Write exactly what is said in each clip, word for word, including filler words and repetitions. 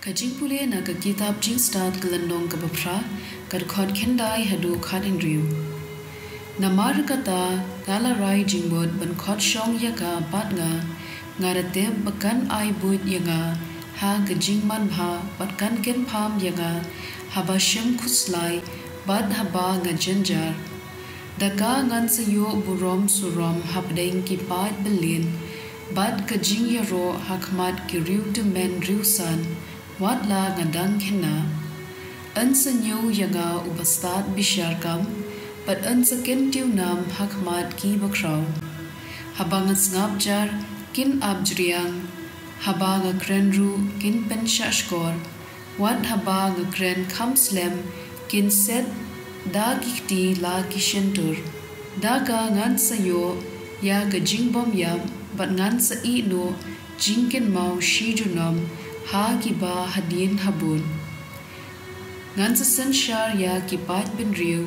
Ka jingpule na ka kitab Jingstad ka lynnong kaba phra, ka dkhot khyndai haduh khathynriew. Namar kata nga la rai jingmut ban khot shong ïa ka bad nga, nga da tip ba kan ai buit ïa nga ha ka jingmanbha bad kan kynpham ïa nga haba shem khuslai bad haba nga jynjar. Da ka ngan sa ïoh burom surom hapdeng ki paid byllien bad ka jingïaroh ha khmat ki riewtymmen riewsan, wat la nga dang khynnah. Yn sa ñiew ïa nga uba stad bishar kam bad yn sa kyntiew nam ha khmat ki bakhraw. Haba nga sngap jar kin ap jriang, haba nga kren ruh kin pynshah shkor, wat haba nga kren kham slem kin set da ki kti la ki shyntur. Da ka ngan sa ïoh ïa ka jingbymïap bad ngan sa ïeh noh jingkynmaw shi junom ha kiba hadien habud. Ngan sa synshar ïa ki paid bynriew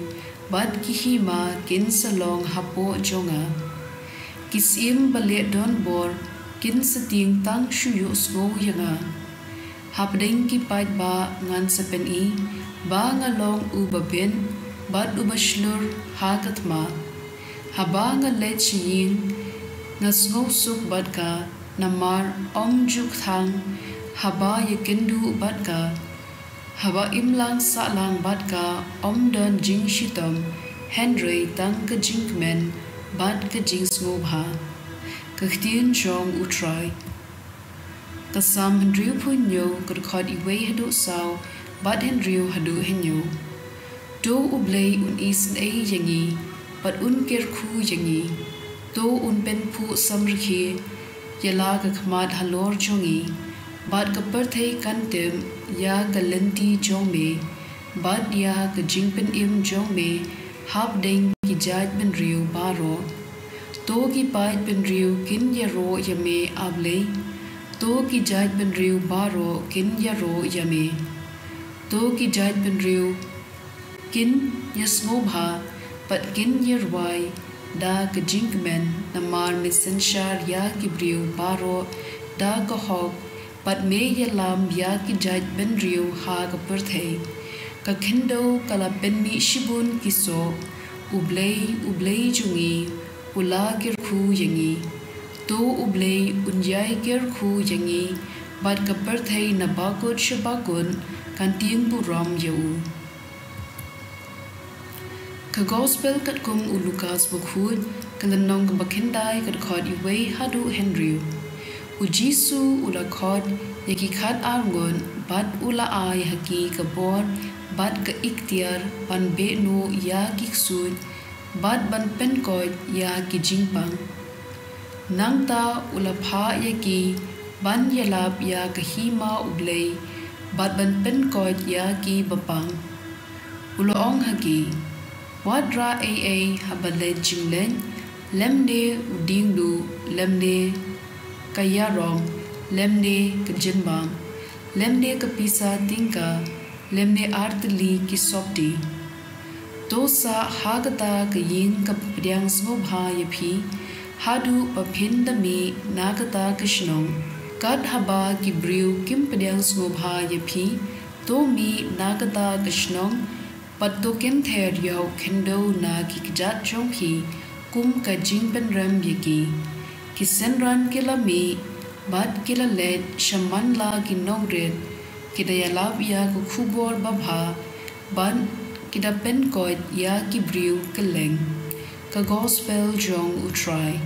bad ki hima kin sa long hapoh jong nga. Ki syiem ba leh donbor kin sa tieng tang shu ïohsngew ïa nga. Hapdeng ki paidbah ngan sa pyni ba nga long uba bit bad uba shlur ha ka thma. Haba nga leit sha ïing, nga sngewsuk bad ka, namar ym ju kthang haba ïakynduh bad ka. Haba imlang sahlang bad ka ym don jingshitom, hynrei tang ka jingkmen bad ka jingsngewbha. Ka ktien jong U Trai. Ka Salm hynriewphew hynñiew, ka dkhot iwei haduh saw bad hynriew haduh hynñiew. To U Blei un isynei ïa ngi bad un kyrkhu ïa ngi. To un pynphuh samrkhie ïa la ka khmat halor jong ngi, bad ka pyrthei kan tip ïa ka lynti jong me bad ïa ka jingpynim jong me hapdeng ki jaitbynriew baroh. To ki paidbynriew kin ïaroh ïa me, A Blei. To ki jaitbynriew baroh kin ïaroh ïa me. To ki jaitbynriew kin ïasngewbha bad kin ïarwai da ka jingkmen, namar me synshar ïa ki briew baroh da ka hok, bad me ïalam ïa ki jaitbynriew ha ka pyrthei. Ka khyndew ka la pynmih shibun ki soh. U Blei, U Blei jong ngi, u la kyrkhu ïa ngi. To U Blei un ïai kyrkhu ïa ngi, bad ka pyrthei na bakut sha bakut kan tieng burom ïa u. Ka Gospel katkum u Lukas bakhuid, ka lynnong kaba khyndai, ka dkhot iwei haduh hynriew. U Jisu u la khot ïa ki khat ar ngut bad u la ai ha ki ka bor bad ka iktiar ban beh noh ïa ki ksuid bad ban pynkoit ïa ki jingpang. Nangta u la phah ïa ki ban ïalap ïa ka hima U Blei bad ban pynkoit ïa ki bapang. U la ong ha ki, wat rah ei ei haba leit jingleit, lymne u diengduh, lymne ka ïarong, lymne ka jingbam, lymne ka pisa tyngka, lymne artylli ki sopti. To sah ha kata ka ïing kaba pdiang sngewbha ïa phi, haduh ba phin da mih na kata ka shnong. Kat haba ki briew kim pdiang sngewbha ïa phi, to mih na kata ka shnong, bad to kynther ïa u khyndew na ki kjat jong phi kum ka jingpynrem ïa ki. Ki synran ki la mih bad ki la leit sha man la ki nongrit, ki da ïalap ïa ka khubor babha bad ki da pynkoit ïa ki briew kylleng. Ka Gospel jong U Trai.